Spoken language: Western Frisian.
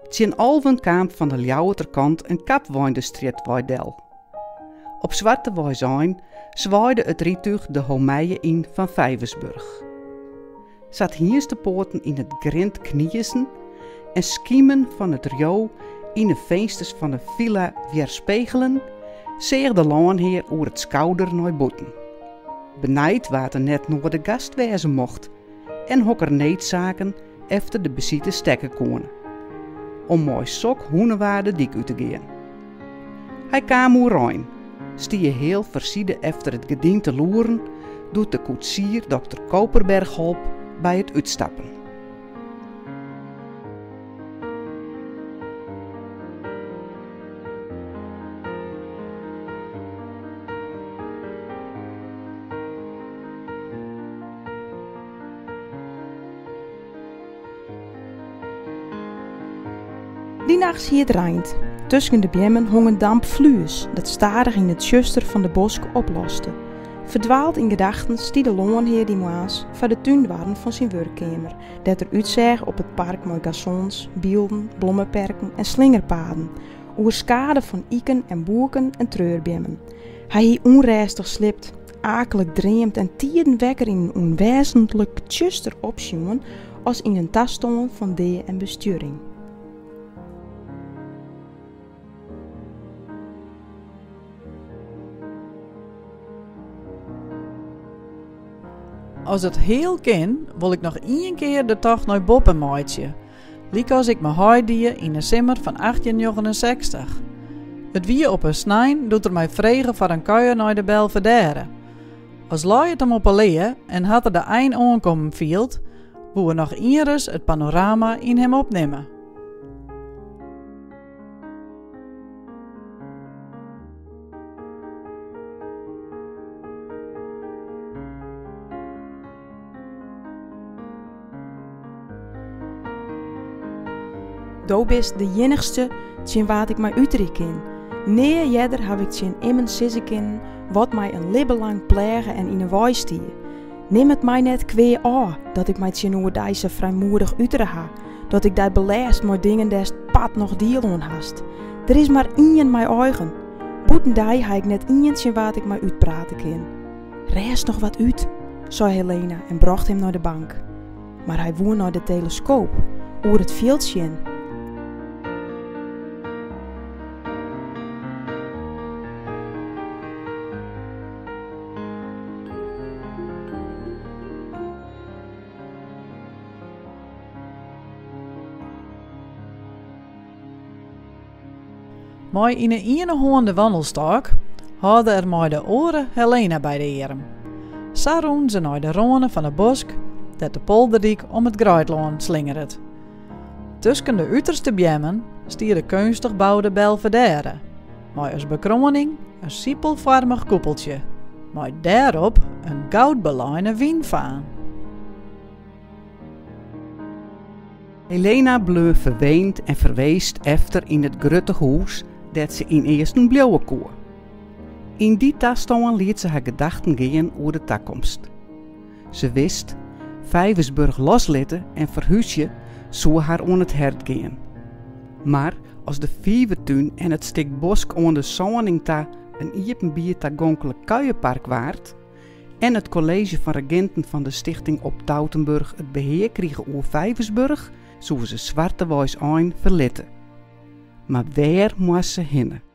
Tsjin alven kaam fan de Ljouwerter kant in kapwein de strjitwei del. Op Swarteweisein swaaide it rydtúch de homeie yn fan Vijversburg. Sa't hynstepoaten yn it grint knizen en skimen fan it reau yn 'e finsters fan 'e filla wjerspegelen, seach de lânhear oer it skouder nei bûten. Benijd wa't de net noade gast wêze mocht en hokker needsaken efter de besite stekke koene, om mei sok hûnewaar de dyk út te gean. Hy kaam oerein, stie heal ferside efter it gerdyn te loeren doe't de koetsier dokter Koperberg holp by it útstappen. Dy nachts hie it reind. Tusken de beammen hong in damp flues dat stadich yn it tsjuster fan de bosk oploste. Ferdwaald yn gedachten stie de lânhear dy moarns foar de túndoarren fan syn wurkkeamer, dêr't er útseach op it park mei gazons, bylden, blommeperken en slingerpaden, oerskade fan iken en boeken en treurbeammen. Hy hie ûnrêstich sliept, aaklik dreamd en tiden wekker yn in ûnwêzentlik tsjuster opsjoen as yn in tastân fan dea en bestjurring. As it heal kin, wol ik noch ien kear de tocht nei boppe meitsje, lykas ik mei heit die yn 'e simmer fan 1869. It wie op in snein doe't er my frege foar in kuier nei de Belvedêre. As lei it him op 'e lea en hat er de ein oankommen field, woe er noch ienris it panorama yn him opnimme. Do bist de iennichste tsjin wa't ik my uterje kin. Nea earder haw ik tsjin immen sizze kinnen wat my in libben lang pleage en yn 'e wei stie. Nim it my net kwea ôf dat ik my tsjinoer dy sa frijmoedich utere ha, dat ik dy belêst mei dingen dêr'tst part noch diel oan hast. Der is mar ien my eigen. Bûten dy ha ik net ien tsjin wa't ik my útprate kin. Rêst noch wat út, sei Helena en brocht him nei de bank. Mar hy woe nei de teleskoop, oer it fjild sjen. Mei yn 'e iene hân de wannelstôk, hâlde er mei de oare Helena by de earm. Sa rûnen se nei de râne fan 'e bosk dêr't de polderdyk om it greidlân slingeret. Tusken de uterste beammen stie de keunstich boude Belvedêre, mei as bekroaning in sipelfoarmich koepeltsje, mei dêrop in goudbeleine wynfaan. Helena bleau ferweend en ferweesd efter yn it grutte hûs dêr't se ynearsten bliuwe koe. Yn dy tastân liet se har gedachten gean oer de takomst. Se wist, Vijversburg loslitte en ferhúzje soe har oan it hert gean. Mar as de fivertún en it stik bosk oan de sâning ta in iepenbier tagonklik kuierpark waard en it kolleezje fan reginten fan de Stichting Op Toutenburg it behear krige oer Vijversburg, soe se Swarteweis-ein ferlitte. Mar wêr moast se hinne?